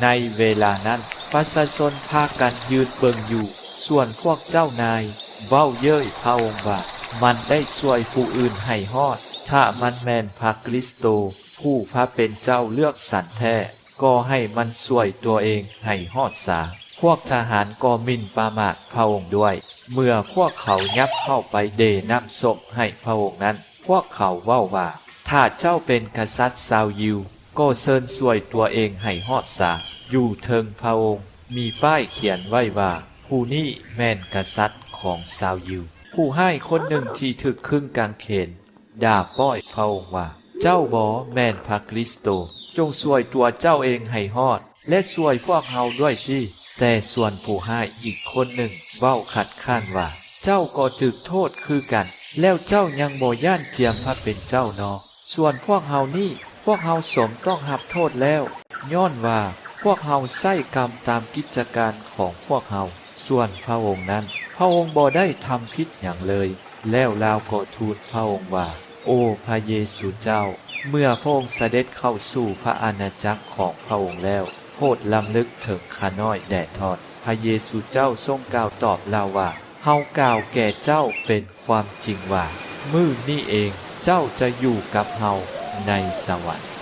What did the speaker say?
ໃນເວລານັ້ນ ປະຊາຊົນພາກັນຢືນເບິ່ງຢູ່, ສ່ວນພວກເຈົ້ານາຍເວົ້າເຍີ້ຍພະອົງວ່າ, ມັນໄດ້ຊ່ວຍຜູ້ອື່ນໃຫ້ຮອດ, ຖ້າມັນແມ່ນພະຄຣິສໂຕ ຜູ້ພະເປັນເຈົ້າເລືອກສັນແທ້, ກໍໃຫ້ມັນຊ່ວຍຕົວເອງໃຫ້ຮອດສາ. ພວກທະຫານກໍໝິ່ນປະໝາດພະອົງດ້ວຍ. ເມື່ອພວກເຂົາຫຍັບເຂົ້າໄປເດນ້ຳສົບໃຫ້ພະອົງນັ້ນ, ພວກເຂົາເວົ້າວ່າ, ຖ້າເຈົ້າເປັນກະສັດຊາວຢິວ, ກໍເຊີນຊ່ວຍຕົວເອງໃຫ້ຮອດສາ. ຢູ່ເທິງພະອົງມີປ້າຍຂຽນໄວ້ວ່າ, ຜູ້ນີ້ແມ່ນກະສັດຂອງຊາວຢິວ. ຜູ້ຮ້າຍຄົນໜຶ່ງທີ່ຖືກຂຶງກາງເຂນ ດ່າປ້ອຍພະອົງວ່າ, ເຈົ້າບໍ່ແມ່ນພະຄຣິສໂຕ, ຈົ່ງຊ່ວຍຕົວເຈົ້າເອງໃຫ້ຮອດ ແລະ ຊ່ວຍພວກເຮົາດ້ວຍຕິ. ແຕ່ສ່ວນຜູ້ຮ້າຍອີກຄົນໜຶ່ງເວົ້າຄັດຄ້ານວ່າ, ເຈົ້າກໍຖືກໂທດຄືກັນ, ແລ້ວເຈົ້າຍັງບໍ່ຢ້ານຈຽມພະເປັນເຈົ້ານໍ? ສ່ວນພວກເຮົານີ້, ພວກເຮົາສົມຕ້ອງຮັບໂທດແລ້ວ, ຍ້ອນວ່າພວກເຮົາໃຊ້ກຳຕາມກິດຈະການຂອງພວກເຮົາ. ສ່ວນພະອົງນັ້ນ, ພະອົງບໍ່ໄດ້ທຳຜິດຫຍັງເລີຍ. ແລ້ວລາວກໍທູນພະອົງວ່າ, ໂອພະເຢຊູເຈົ້າ, ເມື່ອພະອົງສະເດັດເຂົ້າສູ່ພະອານາຈັກຂອງພະອົງແລ້ວ, ໂປດລຳລຶກເຖິງຂ້ານ້ອຍແດ່ທອດ. ພະເຢຊູເຈົ້າຊົງກ່າວຕອບລາວວ່າ, ເຮົາກ່າວແກ່ເຈົ້າເປັນຄວາມຈິງວ່າ, ມື້ນີ້ເອງເຈົ້າຈະຢູ່ກັບເຮົາໃນສະຫວັນ.